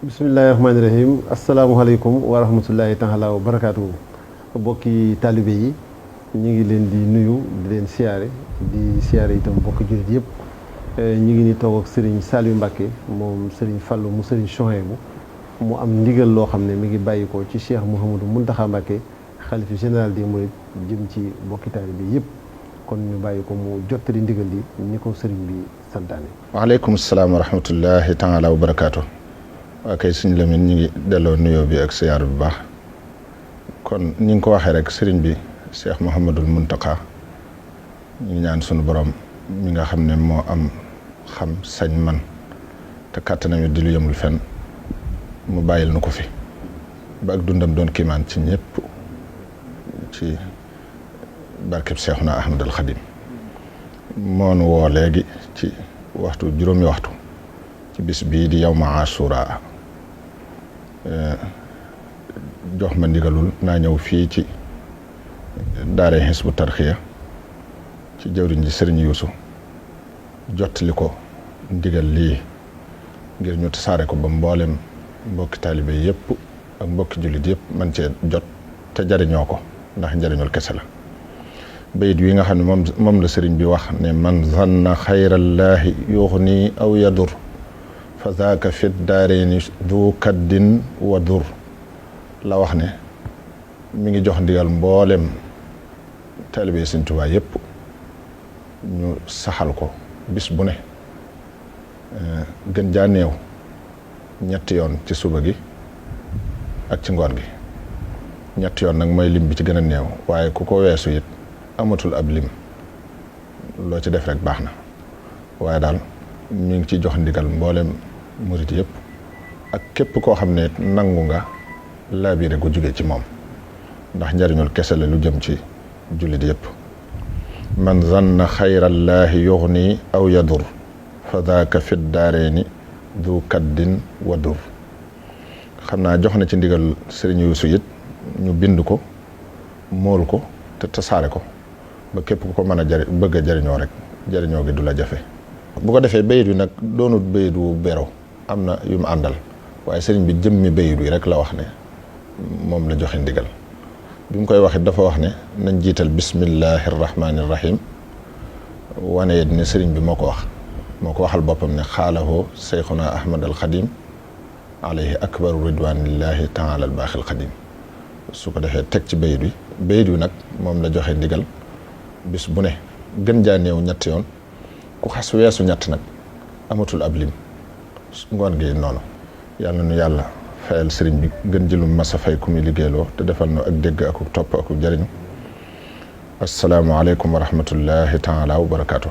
bismillahi rahmaani rahim asalaamaaleykum wa rahmatullahi taala wa barakaatu. Bokki taalibe yi ñu ngi leen di nuyu di leen siyaare itam bokki jullit yëpp. ñu ngi ni toog ak Serigne Saliou Mbacké moom Serigne Fallou mu Serigne Chouhaïbou mu am ndigal loo xam ne mi ngi bàyyi ko ci Cheikh Mouhamadou Mountakha Mbacké xalifa général des mourides jëm ci bokki taalibe yëpp. kon ñu bàyyi ko mu jottali ndigal li ni ko Serigne bi santaane. waaleykum salaam wa rahmatullahi taala wa barakaatu. waa kay Sëñ Lamin ñu ngi delloo nuyoo bi ak siyaar bu baax kon ni nga ko waxee rek sëriñ bi Cheikh Mouhamadul Mountakha ñu ngi ñaan sunu borom mi nga xam ne moo am xam sañ man te kàttanam di lu yemul fenn mu bàyyil nu ko fi ba ak dundam doon kiimaan ci ñëpp ci barkeb Seexuna Ahmadul Xadim moonu woo léegi ci juróomi waxtu ci bis bii di yawma Ashura jox ma ndigalul naa ñëw fii ci daare Hizbut Tarqiyyah ci jëwriñ ji Sëriñ Yuusu jottali ko ndigal lii ngir ñu tasaare ko ba mboolem mbokki taalibe yëpp ak mbokki jullit yëpp man cee jot te jariñoo ko ndax njariñul kese la. bayit wi nga xam ne moom la sëriñ bi wax ne man zanna xayrallaahi yuxni aw yadur fa zaaka fit daareeni du kaddin wa dur la wax ne mi ngi jox ndigal mboolem taalibe Sëriñ Tuubaa yëpp ñu saxal ko bis bu ne gën jaa néew ñetti yoon ci suba gi ak ci ngoon gi ñetti yoon nag mooy lim bi ci gën a néew waaye ku ko weesu it amatul ab lim loo ci def rek baax na waaye daal ñu ngi ci jox ndigal mboolem murit yëpp ak képp koo xam ne nangu nga laabire gu jóge ci moom ndax njariñul kese la lu jëm ci jullit yëpp. man zanna xayrallaahi yuxni aw yadur fa daaka fit daareeni du kaddin wa dur xam naa jox na ci ndigal Sëriñ Yuusu it ñu bind ko mool ko te tasaare ko ba képp ku ko mën a bëgg a jariñoo rek jariñoo gi du la jafe. bu ko defee bayit wi nag doonut bayit wu bero am na yu mu àndal waaye sëriñ bi jëmmi bayit wi rek la wax ne moom la joxe ndigal bi mu koy waxit dafa wax ne nañ jiital bismillahi rahmaani rahim wane it ne sëriñ bi moo ko waxal boppam ne xaalahoo seyxuna ahmad al xadim alayhi akbaru ridwanillahi taala al baaxil xadim su ko defee teg ci bayit wi nag moom la joxe ndigal bis bu ne gën jaa néew ñetti yoon ku xas weesu ñett nag amatul ab lim ngoon gi noonu yàlla nu yàlla fayal sëriñ bi gën jëlum masa fay ku muy liggéeyloo te defal nu ak dégg ak topp ak jariñu assalaamu aleykum wa rahmatullahi taala wa barakaatu.